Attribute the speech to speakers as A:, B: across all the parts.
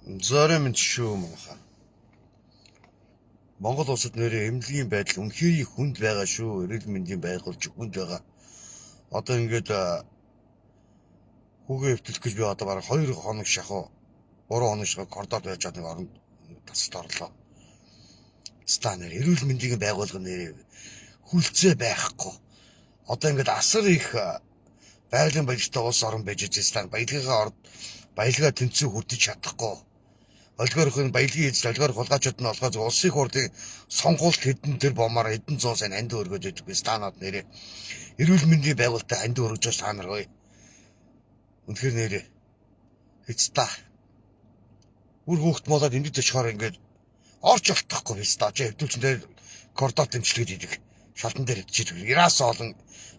A: Зорио минь шүү манайхаа. Монгол улсад нэрээ эмнэлгийн байдал үнэхээр хүнд байгаа шүү. Эрүүл мэндийн байгуулж хүнд байгаа. Одоо ингээд хүүгээ өвтлөх гэж би одоо бараг 2 хоног шахуу 3 хоног шахуу кордоод байж байгаа нэг оронд тасалд орлоо. Ста нэр эрүүл мэндийн байгууллага нэрээ хүлцээ байхгүй. Одоо ингээд асар их байгалийн баялагтай улс орон байж байгаа. Баялагын орд баялгаа тэнцүү хүртэж чадахгүй. Олигархын баялагын эзэл олигарх хулгайчууд нь олгоо улсын хурлын сонгуульд хэдэн тэр бомоор хэдэн зуун сайн андин өргөд байдаг станаад нэрээ эрүүл мэндийн байгууллагатай андин өргөж байгаа та нар ой. Үнэхээр нэрээ хэцта. Үр хөөхт молоод эмдэд очихоор ингээд орч олтохгүй биз даа. Чи хэвдүүлчин дээр кордот эмчилгээд идэг. Шалтан дээр идчихдэг. Ираас олон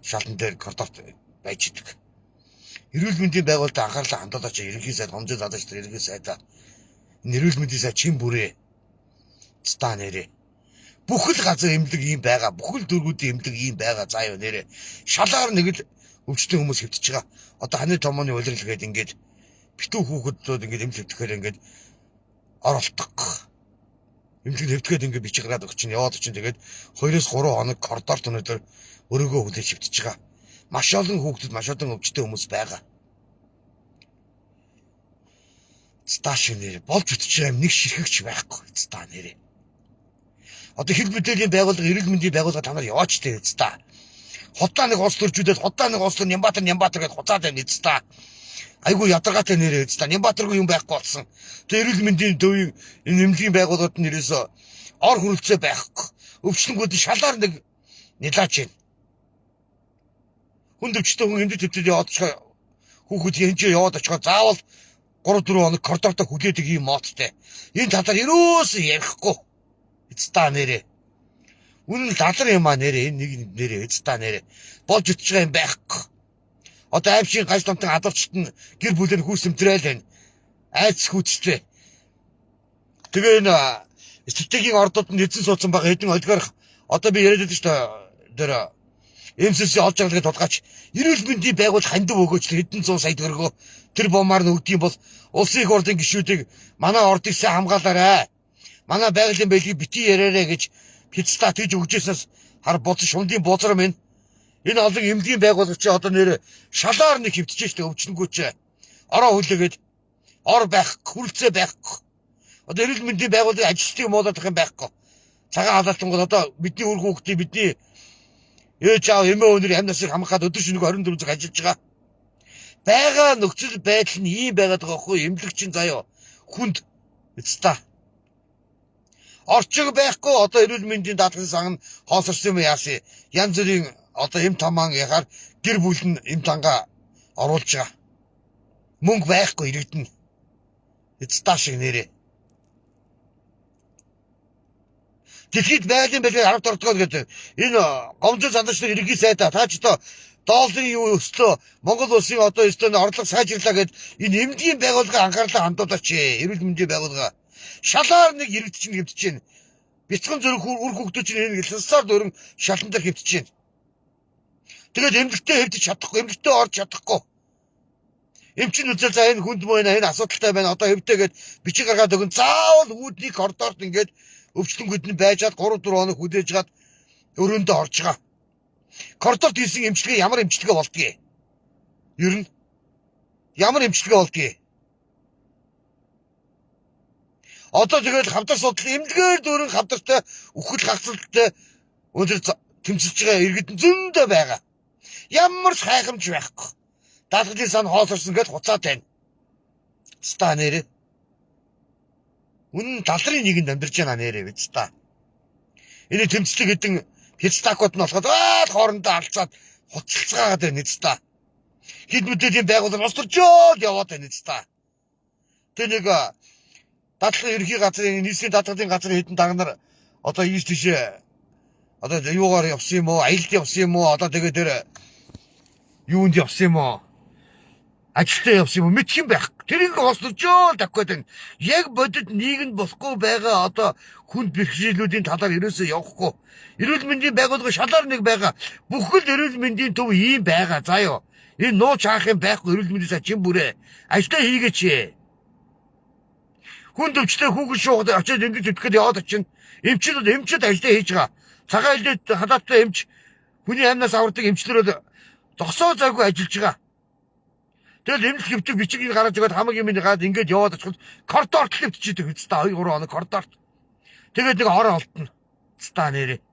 A: шалтан дээр кордот байж идэг. Эрүүл мэндийн байгууллагад анхаарлаа хандуулаач ерөнхий сайд хомжоо залаач тэр ерөнхий сайдаа. Энэ эрүүл мэндийн сайд чин бүрээ. Ста нэрээ. Бүхэл газар эмнэлэг ийм байгаа. Бүхэл дөргүүдийн эмнэлэг ийм байгаа. За юу нэрээ. Шалаар нэг л өвчтөн хүмүүс хэвтэж байгаа. Одоо ханы томооны улирал гээд ингээд битүү хүүхдүүд ингээд эмнэлэг хэвтэхээр ингээд оролдох. Эмнэлэг хэвтэхэд ингээд бичиг гараад өгч чинь яваад чинь тэгээд 2-3 хоног коридорт өнөөдөр өрөөгөө хүлээж хэвтэж байгаа. Маш олон хүүхдүүд, маш олон өвчтөн хүмүүс байгаа. Цдаа шиг нэрээ болж үтж байгаа юм нэг ширхэгч байхгүй. Цдаа нэрээ. Одоо хил мэдээллийн байгууллага, эрүүл мэндийн байгууллага та нар яваач тэ цдаа. Худлаа нэг улс төржүүлээд худлаа нэг улс төр Нямбатар Нямбатар гэж хуцаад байна цдаа. Айгу ядаргаатай нэрээ цдаа. Нямбатаргүй юм байхгүй болсон. Тэгээ эрүүл мэндийн төвийн энэ эмнэлгийн байгууллагууд нь ерөөсөө ор хүрэлцээ байхгүй. Өвчлөнгүүд шалаар нэг нилаач байна. Хүнд өвчтөй хүн эмнэлэг төвдөд яваад очихоор хүүхэд хэнчээ яваад очихоор заавал 3-4 хоног коридортой хүлээдэг ийм моодтой. Энэ талаар ерөөсөө ярихгүй. Эцдаа нэрээ. Үнэн л далар юм а нэрээ. Энэ нэг нэрээ эцдаа нэрээ. Болж үтж байгаа юм байхгүй. Одоо аимшиг гаж томтон адавчт нь гэр бүлээр хүүс өмтрээл байна. Айц хүүцтэй. Тэгээ энэ стратегийн ордууд нь эзэн суудсан байгаа хэдэн олигарх одоо би яриад байдаг шүү дээ. Тэр МСС олж авлагыг тулгаач эрүүл мэндийн байгууллага хандив өгөөч хэдэн зуун сая төгрөгөө тэр бомаар нь өгдөг юм бол улсын их хурлын гишүүдийг манай ордыг сайн хамгаалаарай. Манай байгалийн бэлгийг битгий яриарай гэж Пиццта тэгж өгчээсээс хар боц шундын бозром минь энэ олон эмнэлгийн байгууллага чи одоо нэр шалаар нэг хөвтөж штэ өвчнөнгүүч ороо хүлээгээд ор байх хүлцээ байхгүй. Одоо эрүүл мэндийн байгууллагын ажилчдыг муулах юм байхгүй. Цагаан халаалтангууд одоо бидний үр хүүхдийн бидний ээж аав эмээ өнөр амь насыг хамгаалаад өдөр шөнөгүй 24 цаг ажиллаж байгаа. Байгаа нөхцөл байдал нь ийм байгаад байгаа хгүй эмнэлэг чинь заяо хүнд эцта. Орчиг байхгүй одоо эрүүл мэндийн даатгалын сан нь хоосорсон юм яасан. Янз бүрийн одоо эм тамаан яхаар гэр бүл нь эм тангаа оруулж байгаа. Мөнгө байхгүй иргэдэн. Эцта шиг нэрээ. Дэлхийд байгалийн бэлгээр 10 дордгоо гэдэг. Энэ гомжин залууч нар ерөнхий сайдаа та ч одоо долларын юу өслөө Монгол улсын одоо өслөө орлого сайжрлаа гэд энэ эмнэлгийн байгууллага анхаарлаа хандуулаач. Эрүүл мэндийн байгууллага шалаар нэг иргэд чинь хэмтэж байна. Бяцхан зүрх үр хүүхдүүд чинь энэ лансаар дөрөн шалан дээр хэмтэж байна. Тэгээд эмнэлэгтээ хэвдэж чадахгүй, эмнэлэгтээ орж чадахгүй. Эмчин үзэл за энэ хүнд мөн энэ асуудалтай байна. Одоо хэвдээгээд бичиг гаргаад өгөн. Заавал үүдний коридорт ингээд өвчлөнгүүд нь байжгаад 3 4 хоног хүлээж гад өрөөндөө орж байгаа. Коридорт хийсэн эмчилгээ ямар эмчилгээ болдгийг? Ер нь ямар эмчилгээ болдгийг? Одоо тэгэл хавдар судал эмнэлгээр дөрөн хавдартай үхэл хагцалтай өндөр тэмцэлж байгаа иргэд зөндөө байгаа. Ямар ч хайхамж байхгүй. Даатгалын сан хоолорсон гэж хуцаад байна. Ста нэрээ. Үнэн талрын нэгэнд амьдарч байна нэрээ биз та. Энэ тэмцлэг хэдэн хятадакууд нь болоход аа хоорондоо алцаад хуцалцгаагаад байна биз та. Хэд мэдээлийн байгууллага босторчоод яваад байна биз та. Тэр нэг даатгалын ерөнхий газрын нийслийн даатгалын газрын хэдэн дагнар одоо ийш тийшээ одоо юугаар явсан юм уу, аялд явсан юм уу, одоо тэгээ тэр юунд явсан юм уу? Ажилтаа явсан юм уу? Мэдх юм байх. Тэрийг хослорчоо давхад байна. Яг бодит нийгэмд болохгүй байгаа одоо хүнд бэрхшээлүүдийн талаар ерөөсөө явахгүй. Эрүүл мэндийн байгууллага шалаар нэг байгаа. Бүхэл эрүүл мэндийн төв ийм байгаа. За юу. Энэ нууц хаах юм байхгүй эрүүл мэндийн сачин бүрээ. Ажлаа хийгээч. Хүн төвчтэй хүүхэн шуугад очиод эмнэлэг тэтгэхэд яваад очин. Эмчүүд эмчүүд ажлаа хийж байгаа. Цагаан хилээд халааттай эмч хүний амнаас авардаг эмчлэрүүд зогсоо зайгүй ажиллаж байгаа. Тэгэл эмнэлэг хэвтэг бичгийг гаргаж өгөөд хамаг юм гараад ингээд яваад очиход коридорт л хэвтчихийдэг биз та 2 3 хоног коридорт. Тэгээд нэг орон олдно. Ста нэрээ.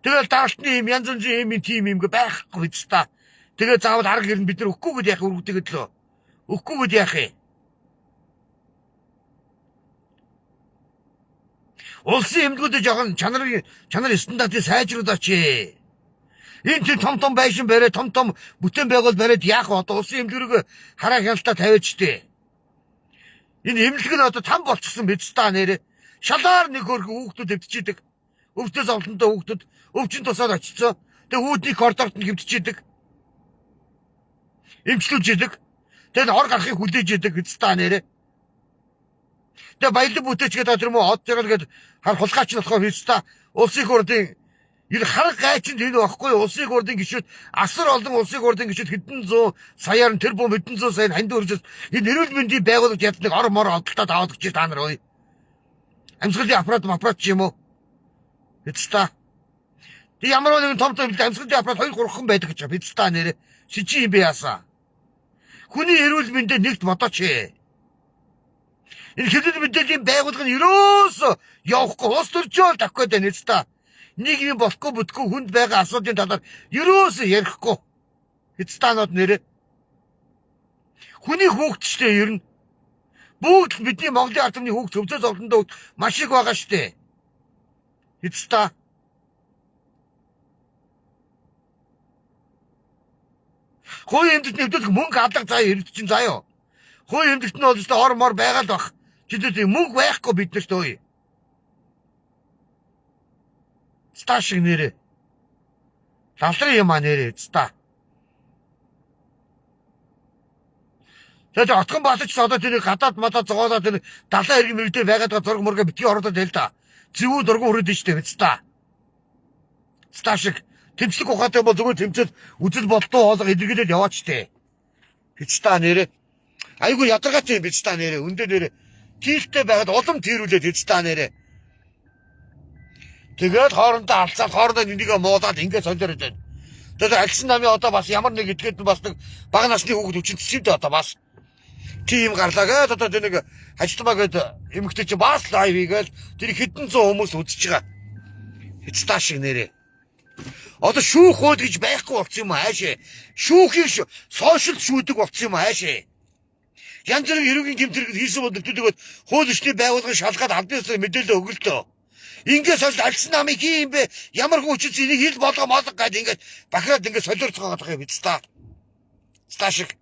A: Тэгэл даалтны юм янз янзын юм тим юм гэ байхгүй биз та. Тэгээ заавал арга хэрнэ бид нар өгөхгүйгээд яах өргөдөг лөө. Өгөхгүйгээд яах юм? Улсын эмнэлгүүдэд жоохон чанар стандартыг сайжруулаач. Энэ тийм том том байшин бариад том том бүтээн байгуул бариад яах вэ? Одоо улсын эмнэлгүүрийг хараа хяналтаа тавиач тээ. Энэ эмнэлэг нь одоо там болчихсон биз та нэрээ. Шалаар нэг хөрхөн хүүхдүүд өвдчихийдэг. Өвдөө зовлонтой хүүхдүүд өвчин тусаад очицсан. Тэгээ үүдний коридорт нь хөвдчихийдэг. Эмчлүүлж идэг. Тэгээ ор гарахыг хүлээж идэг биз та нэрээ. Тэгээ баялаг бүтээч гэдэг тэр мө од жаргал гээд хар хулгайч нь болохоор биз та улсын хурлын энэ хараг гайчинд энэ багхгүй улсын хурлын гишүүд асар олон улсын хурлын гишүүд хэдэн зуун саяар тэр бум хэдэн зуун саяар ханд өржөөс энэ эрүүл мэндийн байгууллагт яд нэг ор мор одолтоод аваад өгч та нар ой. Амьсгалын аппарат ч юм уу. Биз та. Тэг ямар нэгэн том том амьсгалын аппарат 2 3хан байдаг гэж биз та нэрэ. Шижин юм бэ яасан. Хүний эрүүл мэндэд нэгт бодооч. Энэ хэвлэл мэдээллийн байгууллага нь ерөөсөө явахгүй улс төрчөөл тавих гээд байна биз та. Нэг юм болохгүй бүтгүй хүнд байгаа асуудлын талаар ерөөсөө ярихгүй. Хятаднууд нэрэ. Хүний хүүхд ч дээ ер нь. Бүгд л бидний Монголын ард түмний хүүхд өвзөө зовлондоо маш их байгаа штэ. Хятад. Хувийн эмнэлэгт нэвтрүүлэх мөнгө алга заяа иргэд чинь заяа. Хувийн эмнэлэгт нь бол өстой ор мор байгаа л бах. Чидэд мөнгө байхгүй бид нарт өө. Ста шиг нэрээ. Лалрын юм а нэрээ ста. Тэгээд отгон балч одоо тэр гадаад мадаа зогоолоо тэр далайн хэрэг мэрэгдээ байгаад байгаа зураг мурга битгий оролдоод байл та. Зэвүү дургуун хүрээд штэ биз та. Ста шиг тэмцлэг ухаатай бол зүгээр тэмцэл үзэл боддоо хоолго илэрхийлээд яваач штэ. Биз та нэрээ. Айгу ядаргаатай юм биз та нэрээ. Өндөө нэрээ. Тийлтэй байгаад улам тэрүүлээд биз та нэрээ. Тэгээд хоорондоо алцаад хоорондоо нэгнийгээ муулаад ингээд солиороод байна. Тэгээд альсан намын одоо бас ямар нэг этгээд нь бас нэг бага насны хүүхэд өчн цэцэвдээ одоо бас тийм гарлаа гээд одоо тэр нэг ажилтмаа гээд эмэгтэй чи бас лайв хийгээл тэр хэдэн зуун хүмүүс үзэж байгаа. Хятад шиг нэрээ. Одоо шүүх хууль гэж байхгүй болсон юм аашээ. Шүүхийг сошиал шүүдэг болсон юм аашээ. Янз бүрийн эрүүгийн гэмт хэрэг хийсэн бол нөхдөлгөөд хууль эрхний байгууллагын шалгаад албан ёсоор мэдээлэл өгөлтөө. Ингээд сошиал альсан намыг хий юм бэ? Ямар хүн хүчис энийг хил болго молго гээд ингээд бахираад ингээд солиорцгоо байгаа юм биз та. Ста шиг.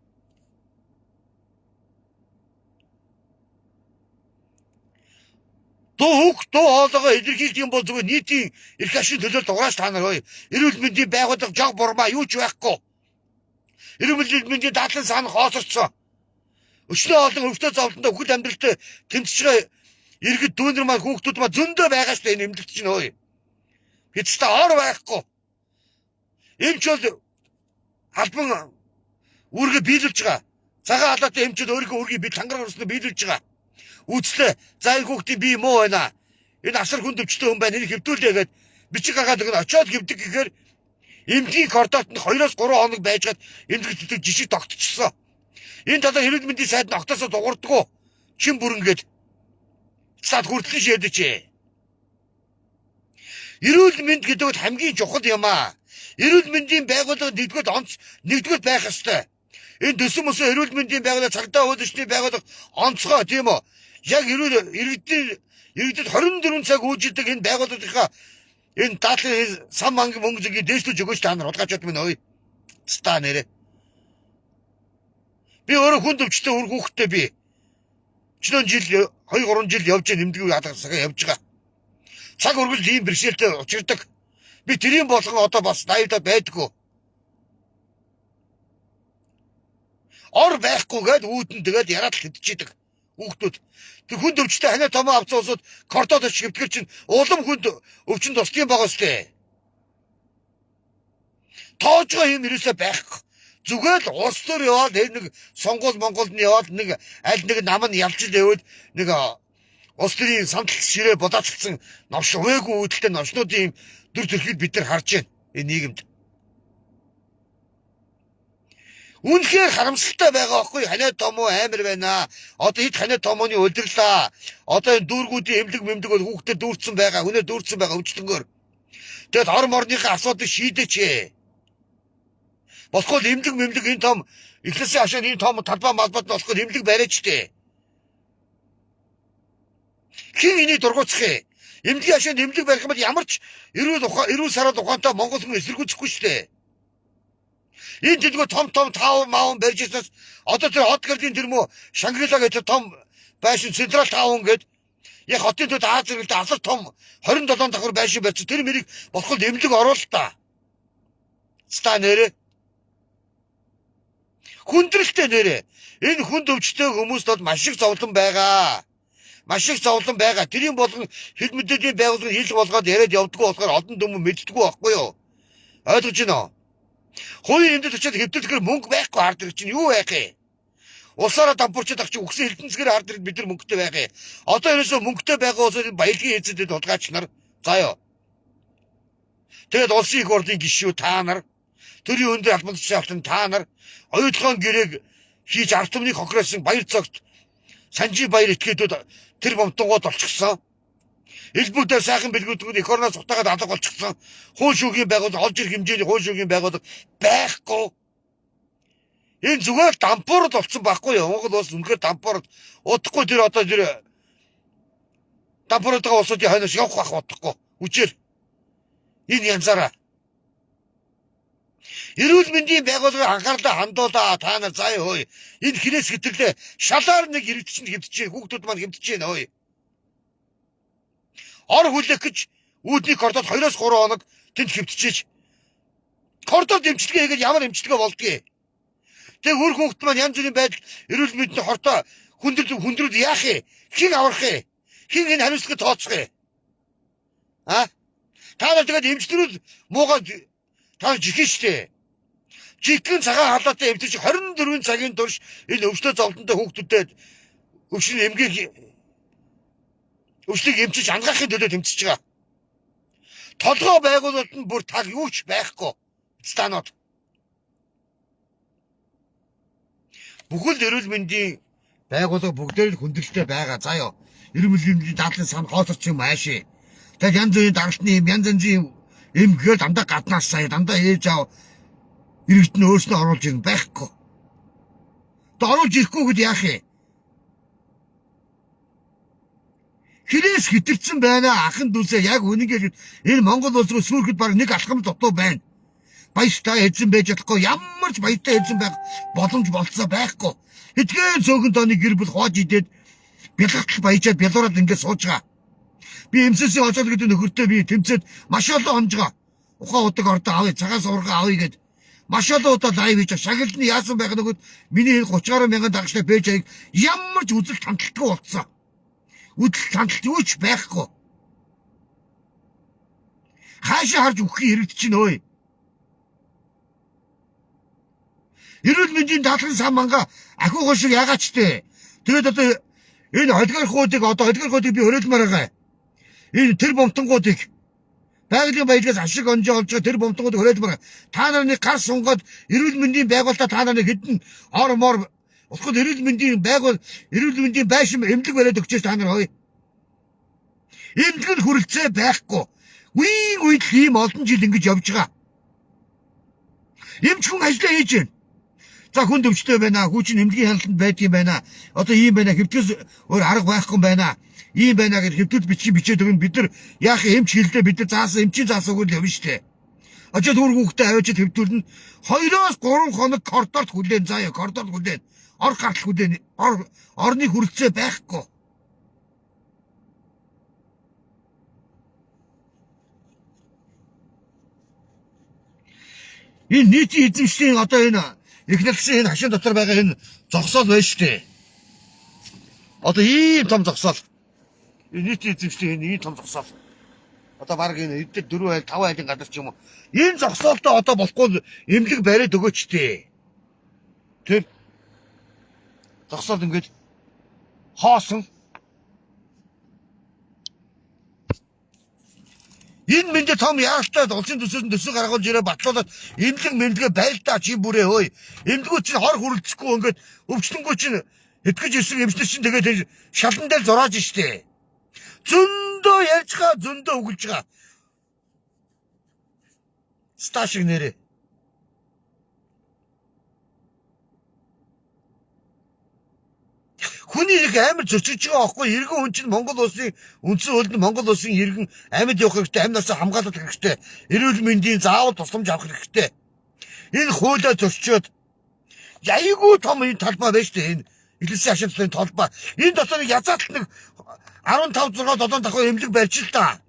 A: Дуу үг дуу хоолойгоо илэрхийлэх юм бол зүгээр нийтийн эрх ашигын төлөө дугаарч та нар ой. Эрүүл мэндийн байгууллага жог бурмаа юу ч байхгүй. Эрүүл мэндийн дадлан сан хоосорцсон. Өчнөө олон өвчтөө зовлондоо үхэл амьдралтай тэмцэж байгаа иргэд дүүнер маань хүүхдүүд маань зөндөө байгаа шүү дээ энэ эмнэлэгт чинь ой. Бид ч та ор байхгүй. Эмч бол албан үүргээ биелүүлж байгаа. Цагаан халаатай эмчүүд өөрийнхөө үүргийг би тангараг өрснө биелүүлж байгаа. Үзлээ. За энэ хүүхдийн бие муу байна. Энэ асар хүнд өвчтөй хүн байна. Энийг хэвдүүлээ гээд бичиг гаргаад өгнө. Очиод хэвдэг гэхээр эмнэлгийн коридорт нь 2-3 хоног байжгаад эмнэлэгт жишиг тогтчихсон. Энэ талаар эрүүл мэндийн сайд нь огтосоо дугуурдаггүй. Чин бүрэнгээд цаад хүртэл шийдэж. Эрүүл мэнд гэдэг нь хамгийн чухал юм аа. Эрүүл мэндийн байгууллага нэгдүгээр онц нэгдүгээр байх ёстой. Энэ төсөн мөсөн эрүүл мэндийн байгууллага цагдаа хууль эрхний байгууллага онцгой тийм үү? Яг эрүүл иргэдэд 24 цаг үйлждэг энэ байгууллагынхаа энэ дадлын сан манг мөнгө зэгийг дээшлүүлж өгөөч та нар хулгайчууд минь ой. Ста нэрэ. Би өөрөө хүнд өвчтэй үр хүүхэдтэй би. Өчнөө жил 2 3 жил явж нэмдэггүй ядгасаа явж байгаа. Цаг үргэлж ийм бэрхшээлтэй учирдаг. Би тэрийн болгон одоо бас лайвда байдгүй. Ор байхгүйгээд үүдэн тэгээд яриад л хэдчихэд хүүхдүүд. Тэр хүнд өвчтэй ханиа томоо авцсан улсууд кортод очиж хэвтгэр чинь улам хүнд өвчин тусдгийн байгаа сте. Тоож байгаа юм ерөөсөө байхгүй. Зүгээр л улс төр яваад тэр нэг сонгуул Монголд нь яваад нэг аль нэг нам нь ялж лээвэл нэг улс төрийн сандал ширээ булаацалсан новш увээгүй үүдэлтэй новшнуудын юм дүр төрхийг бид нар харж байна энэ нийгэмд. Үнэхээр харамсалтай байгаа байхгүй ханиа томоо амар байна. Одоо хэд ханиа томооны удирлаа. Одоо энэ дүүргүүдийн эмнэлэг мэмдэг бол хүүхдээ дүүрсэн байгаа. Хүнээ дүүрсэн байгаа өвчтөнгөөр. Тэгэд ор морныхаа асуудыг шийдээч. Болохгүй эмнэлэг мэмлэг энэ том эхлэсийн хашаанд энэ том талбай малбад нь болохоор эмнэлэг бариач тээ. Хин энийг дургуутсах юм? Эмнэлгийн хашаанд эмнэлэг барих юм бол ямар ч эрүүл ухаан эрүүл сараад ухаантай монгол хүн эсэргүүцэхгүй шүү дээ. Энэ дэлгүү том том тав маавн барьж ирсэнээс одоо тэр хот гэрлийн тэр мө Шангрила гэдэг том байшин Централ таун гэдэг яг хотын төд Аз зэрэгэлд асар том 27 давхар байшин барьсан. Тэр мэрийг болоход эмнэлэг оруул та. Ста нэрээ. Хүндрэлтэй нэрээ. Энэ хүнд өвчтэй хүмүүст бол маш их зовлон байгаа. Маш их зовлон байгаа. Тэрийн болгон хил мэдээллийн байгууллага хил болгоод яриад явдггүй болохоор олон түмэн мэддэггүй байхгүй юу? Ойлгож байна уу? Хувийн эмнэлэгт очиод хэвтэлэхээр мөнгө байхгүй ард ирэх чинь юу байх юм? Улсаараа дампуурчаад ах чинь үгсэн хилдэнцгээр ард ирэх бид нар мөнгөтэй байх юм. Одоо ерөөсөө мөнгөтэй байгаа улсын баялагын эзэд тулгаач нар заа юу. Тэгээд улсын их хурлын гишүү та нар, төрийн өндөр албан тушаалтан та нар оюутлогын гэрээг хийж ард түмнийг хохиросон баяр цогт Санжи баяр этгээдүүд тэр бомтонгууд олчихсон. Элбүүдээр сайхан бэлгүүдүүд эх орноос сутаагаад алга болчихсон. Хууль шүүхийн байгууллага олж ирэх хэмжээний хууль шүүхийн байгууллага байхгүй. Энэ зүгээр дампуурд болсон байхгүй юу? Монгол улс үнэхээр дампуурд удахгүй тэр одоо тэр дампуурд байгаа улсуудын хойноос явах байх удахгүй. Үчээр энэ янзаараа эрүүл мэндийн байгууллагын анхаарлаа хандуулаа та нар заа хөөе. Энэ хэрээс хэтэрлээ шалаар нэг иргэд чинь хэмтэж хүүхдүүд маань хэмтэж байна хөөе. Ор хүлээх гэж үүдний кордод 2-3 хоног тэнд хөвтчихэж кордод эмчилгээ хийгээд ямар эмчилгээ болдгийг. Тэг үр хүүхд маань янз бүрийн байдал эрүүл мэндийн хортой хүндрэл хүндрэл яах юм? Хин аврах юм? Хин энэ хариуцлагыг тооцох юм? А? Та нар тэгээд эмчнэрүүд муугаа та жихэн штэ. Жинхэнэ цагаан халаатай эмчнэр 24 цагийн турш энэ өвчлөө зовлонтой хүүхдүүдэд өвчин эмгээх өвчлийг эмчиж ангаахын төлөө тэмцэж байгаа. Толгой байгуулалт нь бүр таг юу ч байхгүй. Станууд. Бүхэл эрүүл мэндийн байгууллага бүгдээр л хүндрэлтэй байгаа. За ёо. Эрүүл мэндийн дадлын сан хоолорч юм ааши. Тэгээд янз бүрийн даралтны юм, янз янзын юм гэхээр дандаа гаднаас сая, дандаа ээж аав иргэд нь өөрснөө оруулж ирнэ байхгүй. Тэгээд оруулж ирэхгүй гэд яах юм? Хэрээс хэтэрсэн байна ахын дүүсээ яг үнэнгээр энэ Монгол улс руу сүүрхэд баг нэг алхам дутуу байна. Баяртай эзэн байж чадахгүй ямар ч баяртай эзэн байх боломж болцоо байхгүй. Эдгээр цөөхөн тооны гэр бүл хоож идээд бялгатал баяжаад бялуураад ингээд сууж байгаа. Би эмсэсийн очоод гэдэг нөхөртөө би тэмцээд маш олон хонж байгаа. Ухаан удаг ордоо авъя, цагаан сургаа авъя гэд маш олон удаа лайв хийж шагналд нь яасан байх нөгөөд миний энэ 30 гаруй мянган дагагчтай пэйж аяг ямар ч үзэл хандлтгүй болцсон. Үдэл хандлт юу ч байхгүй. Хаашаа харж үхэх иргэд чинь өө. Эрүүл мэндийн даатгалын сан манга ахиухан шиг яагаач тээ. Тэгээд одоо энэ олигархуудыг одоо олигархуудыг би хориолмоор байгаа. Энэ тэр бомтонгуудыг байгалийн баялагаас ашиг онжоо олж байгаа тэр бомтонгуудыг хориолмоор. Та нар нэг гар сунгаад эрүүл мэндийн байгууллагаа та нар нэг хэдэн ор мор болоход эрүүл мэндийн байгуул эрүүл мэндийн байшин эмнэлэг бариад өгчөөс та нар хөөе. Эмнэлэг нь хүрэлцээ байхгүй. Үеийн үед л ийм олон жил ингэж явж байгаа. Эмч хүн ажиллаа хийж байна. За хүн өвчтөй байна. Хүү чинь эмнэлгийн хяналтанд байдгийн байна. Одоо ийм байна. Хэвтгэс өөр арга байхгүй байна. Ийм байна гэж хэвтэл бичиж бичээд өгнө. Бид нар яах эмч хэлдэ бид нар заасан эмчийн заасан үг л явна штэ. Очоод үр хүүхдээ аваачид хэвтүүлнэ. 2-3 хоног коридорт хүлээн заа яа коридорт хүлээн. Ор гартал хүлээн. Ор орны хүрэлцээ байхгүй. Энэ нийтийн эзэмшлийн одоо энэ их нэгсэн энэ хашийн дотор байгаа энэ зогсоол байна шүү дээ. Одоо ийм том зогсоол. Энэ нийтийн эзэмшлийн энэ ийм том зогсоол. Одоо баг энэ эдгээр 4 айл 5 айлын газар ч юм уу. Энэ зогсоолтой одоо болохгүй эмнэлэг бариад өгөөч тээ. Тэр зогсоод ингээд хоосон. Энэ мэндэ том яаралтай улсын төсөөс нь төсөө гаргуулж ирээ батлуулаад эмнэлэг мэмлэгээ байлдаа чи бүрээ хөөе. Эмнэлгүүд чинь хор хүрэлцэхгүй ингээд өвчлөнгөө чинь итгэж ирсэн эмчлэг чинь тэгээд шалан дээр зурааж штэ. Зөндөө ярьж байгаа, зөндөө үгэлж байгаа. Ста шиг нэрээ. Хүний эрх амар зөрчиж байгаа аахгүй, иргэн хүн чинь Монгол улсын үндсэн хуульд Монгол улсын иргэн амьд явах хэрэгтэй, амьд насаа хамгаалах хэрэгтэй, эрүүл мэндийн заавал тусламж авах хэрэгтэй. Энэ хуулиа зөрчөөд айгүй том энэ талбай байна шүү дээ. Энэ Илэрсэн ашиг талын толбой. Энэ дотор нэг язаатал нэг 15 6 7 давхар эмнэлэг барьж л та.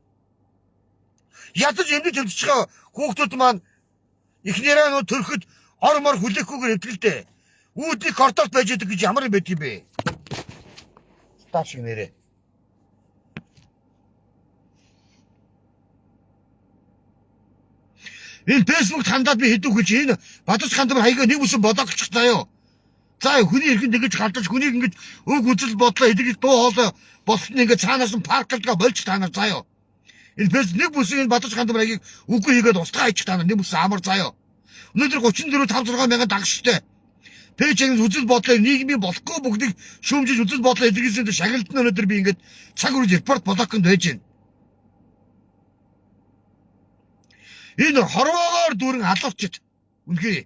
A: Ядаж эмнэлэг тэмцэж байгаа хүүхдүүд маань эхнэрээ нөө төрөхөд ор мор хүлээхгүйгээр эвдгэлтэй. Үүдний кордорт байж идэг гэж ямар юм байд юм бэ? Стар шиг нэрээ. Энэ Facebook хандаад би хэдүү гэж энэ Бадарч хандмар хаягаа нэг үсэн бодоогчих заяо. За хүний эрхэнд ингэж халдаж хүнийг ингэж өг үзэл бодлоо эдгэж дуу хоолой болсон ингэж цаанаас нь парклдгаа болж та нар заяо. Энэ Facebook нэг бүсэн энэ Бадарч хандмар хаягийг үгүй хийгээд устгаа хийчих та нар нэг бүсэн амар заяо. Өнөөдөр 34 5 6 мянган дагагчтай. Пэйжийн үзэл бодлоо нийгмийн болохгүй бүгдийг шүүмжиж үзэл бодлоо эдгэсэн дээр шагналдан өнөөдөр би ингэж цаг үрж репорт блоконд байж байна. Энэ хорвоогоор дүүрэн алуурчид. Үнэхээр.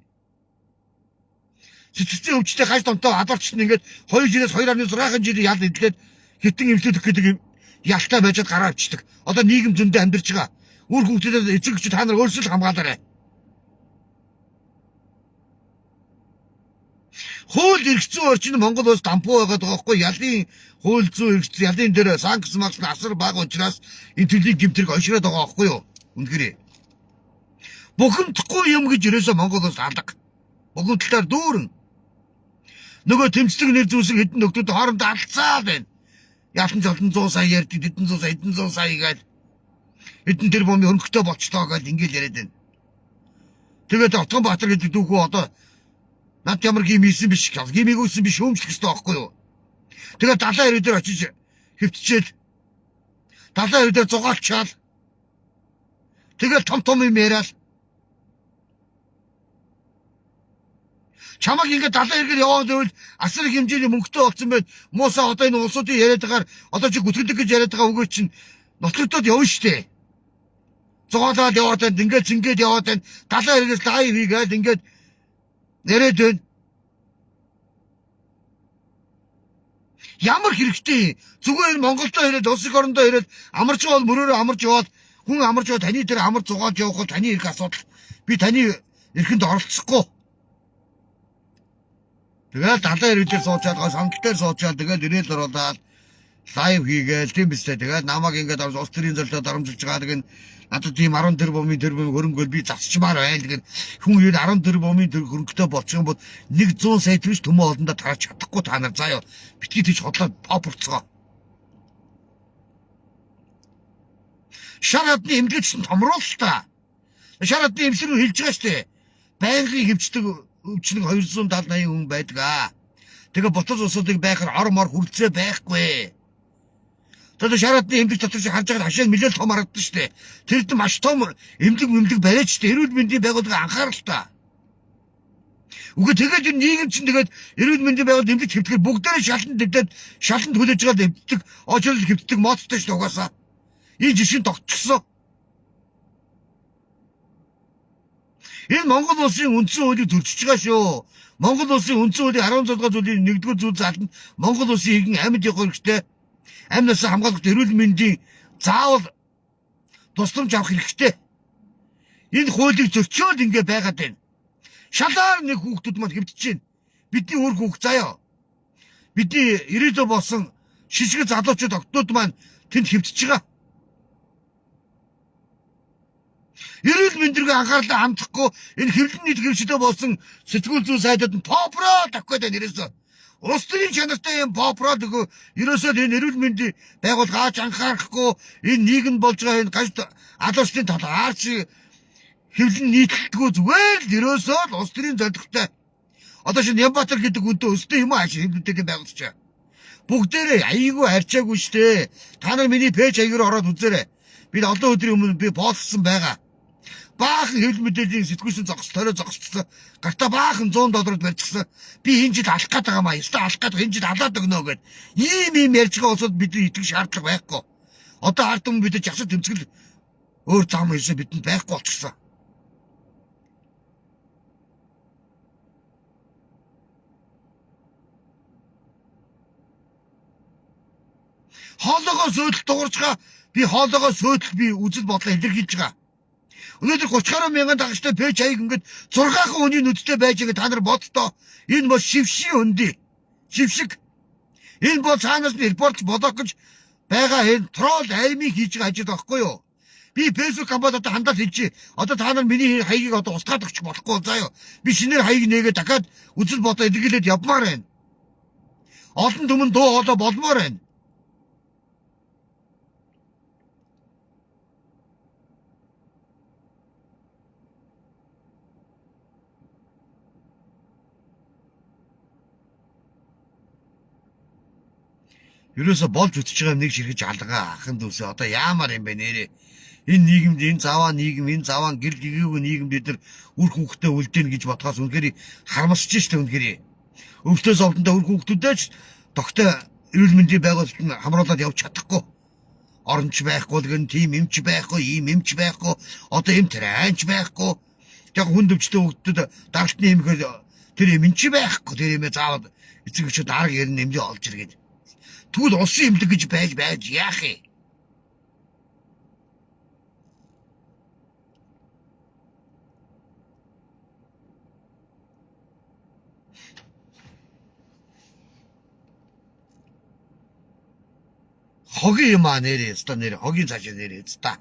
A: Сэтгцийн өвчтэй гаж донтоо алуурчид ингээд 2 жилээс 2.6 жилийн ял эдлээд хитэн эмчлүүлэх гэдэг юм ялтай байжад гараа авчдаг. Одоо нийгэм зөндөө амьдарч байгаа. Үр хүүхдүүдэд эцэг эхчүүд та нар өөрсдөө л хамгаалаарай. Хууль эрх зүйн орчин Монгол улс дампуу байгаад байгаа байхгүй, ялын хууль зүйн эрх зүй ялын дээр санкц макс асар бага учраас энэ төрлийн гэмтрийг оншроод байгаа байхгүй юу? Үнэхээр. Бухимдахгүй юм гэж ерөөсөө Монгол улс алга. Бухимдлаар дүүрэн. Нөгөө тэмцлэг нэр зүүсэн хэдэн нөхдүүд хоорондоо алдсаа байна. Ялан ч олон зуун сая ярьдаг, хэдэн зуун сая, хэдэн зуун сая гээд хэдэн тэр бомын хөрөнгөтэй болчлоо гэж ингээл яриад байна. Тэгээд Отгонбаатар гэдэг дүүхүү одоо над ямар гим хийсэн биш, гимийг үүсэн биш шүүмжлэх хэрэгтэй байхгүй юу? Тэгээд далайн хэрэг дээр очиж хөвтчээл далайн хэрэг дээр зугаалчаал тэгэл том том юм яриад чамаг ингээд далайн хэрэгээр яваад байвал асар их хэмжээний мөнгөтэй болсон байд. Муусаа одоо энэ улсуудын яриад байгаагаар одоо чи гүтгэлэг гэж яриад байгаа үгээ чинь нотлогдоод явна штэ. Зугаалаад яваад байна, ингээд зингээд яваад байна. Далайн хэрэгээс лайв хийгээд ингээд яриад байна. Ямар хэрэгтэй. Зүгээр энэ Монголдо ирээд улс их орондоо ирээд амарч бол мөрөөрөө амарч яваад хүн амарч яваад таны дээр амар зугаалж явах бол таны эрх асуудал. Би таны эрхэнд оролцохгүй. Тэгэл далайн хэрэг дээр суучаад гоо сандал дээр суучаад тэгэл ирээл оруулаад live хийгээл тийм биз дээ. Тэгээд намайг ингээд улс төрийн зорилгоо дарамжилж байгаа. Тэгээд надад тийм 10 тэрбумын тэрбум хөрөнгөөл би засчмаар байна. Тэгээд хүн ер 10 тэрбумын тэр хөрөнгөтэй болчих юм бол 100 сая төгрөг төмөө олондоо тараж чадахгүй та нар заа юу. Битгий тийч хотлоо попорцгоо. Шар адны эмнэлэгч нь томруул та. Шар адны эмчлэг рүү хэлж байгаа штэ. Байнгын хөвчдөг өвчнөг 270 80 хүн байдаг аа. Тэгээ ботоц улсуудыг байхаар ор мор хүрэлцээ байхгүй. Одоо шараадны эмнэлэг дотор чи харж байгаа хашаа нэлээд том харагдсан шүү дээ. Тэрд маш том эмнэлэг мэмлэг бариад шүү дээ. Эрүүл мэндийн байгууллага анхаарал та. Үгүй тэгээд энэ нийгэм чинь тэгээд эрүүл мэндийн байгууллага эмнэлэг хэвтгэр бүгдээрээ шалан дэвдээд шаланд хүлээж байгаа эмнэлэг очрол хэвтдэг моцтой шүү дээ угаасаа. Энэ жишг нь тогтчихсон. Энэ Монгол улсын үндсэн хуулийг зөрчиж байгаа шүү. Монгол улсын үндсэн хуулийн 16 дугаар зүйлийн 1-р зүйл зааланд Монгол улсын иргэн амьд явах хэрэгтэй. Амь насаа хамгаалах эрүүл мэндийн заавал тусламж авах хэрэгтэй. Энэ хуулийг зөрчөөд ингээ байгаад байна. Шалаар нэг хүүхдүүд маань хэвтэж байна. Бидний үр хүүхд заяа. Бидний ирээдүй болсон шижиг залуучууд октод маань тэнд хэвтэж байгаа. Эрүүл мэнд рүү анхаарлаа хандахгүй энэ хэвлэн нийт хэвшилтэй болсон сэтгүүл зүйн сайдад нь попрол авах гэдэг нэрээс. Улс төрийн чанартай юм попрол өгөө. Ерөөсөө энэ эрүүл мэндийн байгууллага аач анхаарахгүй энэ нийгэм болж байгаа энэ гаж алуурчдын талаарч хэвлэн нийтлэлтгүй зүгээр л ерөөсөө л улс төрийн зорилготой. Одоо шинэ Нямбатар гэдэг үнтэй өстэй юм аа хэвлэл мэдээллийн байгууллагч. Бүгдээрээ айгүй харьцаагүй штэ. Та нар миний пэйж хаягаар ороод үзээрэй. Би олон өдрийн өмнө би поостсон байгаа. Баахан хэвлэл мэдээллийн сэтгүүлсэн зогс торио зогсчихсон. Гартаа баахан 100 долларт барьчихсан. Би энэ жил алах гээд байгаа маа. Ёстой алах гээд энэ жил алаад өгнө гэд. Ийм ярьж байгаа улсад бидний итгэх шаардлага байхгүй. Одоо ард түмэн бидэд жагсаг тэмцгэл өөр зам хийсэн бидэнд байхгүй болчихсон. Хоолоогоо сүйдэл дуурж байгаа. Би хоолоогоо сүйдэл би үзэл бодлоо илэрхийлж байгаа. Өнөөдөр 30 гаруй мянган дагагчтай пэйж хаяг ингээд 6 хүний нүдтэй байж байгаа та нар боддоо. Энэ бол шившийн хөндөй. Шившиг. Энэ бол цаанаас нь репорт блокж байгаа энэ тролл армийн хийж байгаа ажил байхгүй юу? Би Facebook компанид одоо хандаад хэлчихье. Одоо та нар миний хаягийг одоо устгаад өгчих болохгүй заа юу. Би шинээр хаяг нээгээ дахиад үзэл бодоо илэрхийлээд явмаар байна. Олон түмэн дуу хоолой болмоор байна. Ерөөсө болж үтж байгаа юм нэг ширхэж алгаа ахын дүүсээ одоо яамаар юм бэ нэрээ. Энэ нийгэмд энэ заваа нийгэм энэ заваан гэрэл гэгээгүй нийгэмд бид нар үр хүүхдээ үлдээнэ гэж бодохоос үнэхээр харамсаж штэ үнэхээр. Өвчтөө зовлонтой үр хүүхдүүдээ ч тогтой эрүүл мэндийн байгууллагт нь хамруулад явж чадахгүй. Оронч байхгүй л гэн тийм эмч байхгүй, ийм эмч байхгүй, одоо эм тарианч байхгүй. Яг хүн өвчтөө хүүхдүүд даралтны эмхээр тэр эмч байхгүй, тэр эмээ заавал эцэг эхчүүд арга ярин эмзээ олж иргээд. Тэгвэл улсын эмнэлэг гэж байж байж яах юм? Хогийн юм аа нэрээ, өстой нэрээ, хогийн цаашаа нэрээ, өстой.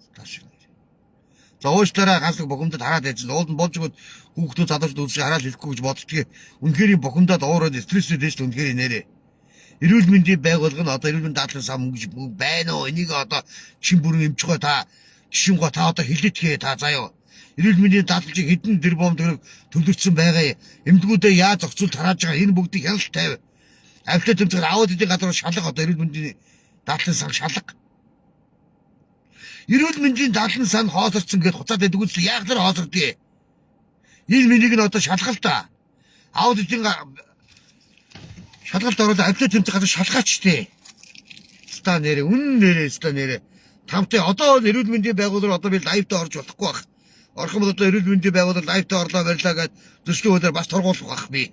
A: Өстой шиг нэрээ. За уушлаараа ганц нэг бухимдад хараад байсан. Уул нь болж өгөөд хүүхдүүд залуучууд үзэж хараад хэлэхгүй гэж боддгийг. Үнэхээр юм бухимдаад уураад стресстэй дэж үнэхээр нэрээ. Эрүүл мэндийн байгууллага нь одоо эрүүл мэндийн даатгалын сан мөнгө байна уу? Энийг одоо чин бүрэн эмчгөө та гişүнгөө та одоо хилэтгээ та заяа. Эрүүл мэндийн даатгалыг хэдэн тэрбум төгрөг төлөвлөсөн байгаа юм. Эмнэлгүүдээ яаж зохицуул тарааж байгаа энэ бүгдийг хяналт тавь. Авилтаа тэмцгээр аваад идэв газар шалга одоо эрүүл мэндийн даатгалын сан шалга. Эрүүл мэндийн даатгалын сан хоосорсон гэдээ хуцаад байдаг үст яг л хоосордгийг. Энэ миний нь одоо шалгалт та. Аваад идэв шалгалт ороод авилтаа тэмцэх газар шалгаач тээ. Ста нэрээ үнэн нэрээ ста нэрээ. Тамтай одоо эрүүл мэндийн байгууллагаар одоо би лайвтай орж болохгүй байх. Орох юм бол одоо эрүүл мэндийн байгууллага лайвтай орлоо барьлаа гэд зөрчлийн хуулиар бас торгуулах байх би.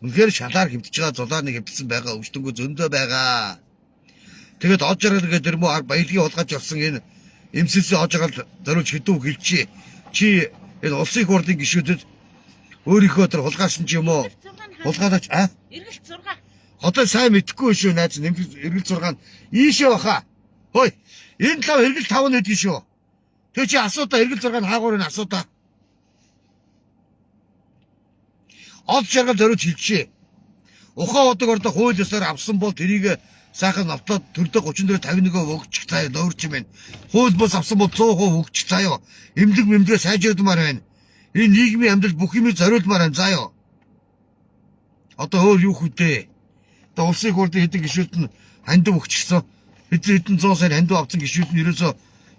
A: Үнэхээр шалаар хэмтэж байгаа зулаар нэг хэмтсэн байгаа өвчтөнгөө зөндөө байгаа. Тэгээд од жаргал гэдэг тэр мө баялагын хулгайч болсон энэ MCC од жаргал зориулж хэдэн үг хэлчихье. Чи энэ улсын их хурлын гишүүдэд өөрийнхөө тэр хулгайлсан ч юм уу? Хулгайлаач а?
B: Эргэлт 6.
A: Одоо сайн мэдэхгүй шүү найз эргэлт 6 нь ийшээ баха. Хөөе. Энэ лав эргэлт 5 нь гэдэг шүү. Тэг чи асуудаа эргэлт 6 нь хаагуур нь асуудаа. Од жаргал зориулж хэлчихье. Ухаан удаг ордоо хууль ёсоор авсан бол тэрийг сайхан навтлаад төрдө 34 51-өө өгчих заяа нөөрч юм байна. Хууль бус авсан бол 100% өгчих заяа. Эмнэлэг мэмлэгээ сайжруулмаар байна. Энэ нийгмийн амьдрал бүх юмыг зориулмаар байна заяа. Одоо өөр юу хүүдээ? Одоо улсын хурлын хэдэн гишүүд нь хандив өгчихсөн. Хэдэн хэдэн 100 сая хандив авсан гишүүд нь ерөөсөө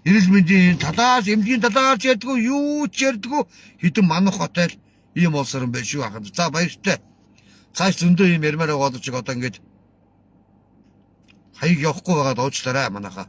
A: эрүүл мэндийн талаас, эмнэлгийн талаар ч ярьдгүй, юу ч ярьдгүй хэдэн манах хотел ийм улс орн байх шүү ахад. За баяртай. Цааш зөндөө ийм ярмаар байгаа боловч одоо ингээд хаяг явахгүй байгаад уучлаарай манайхаа.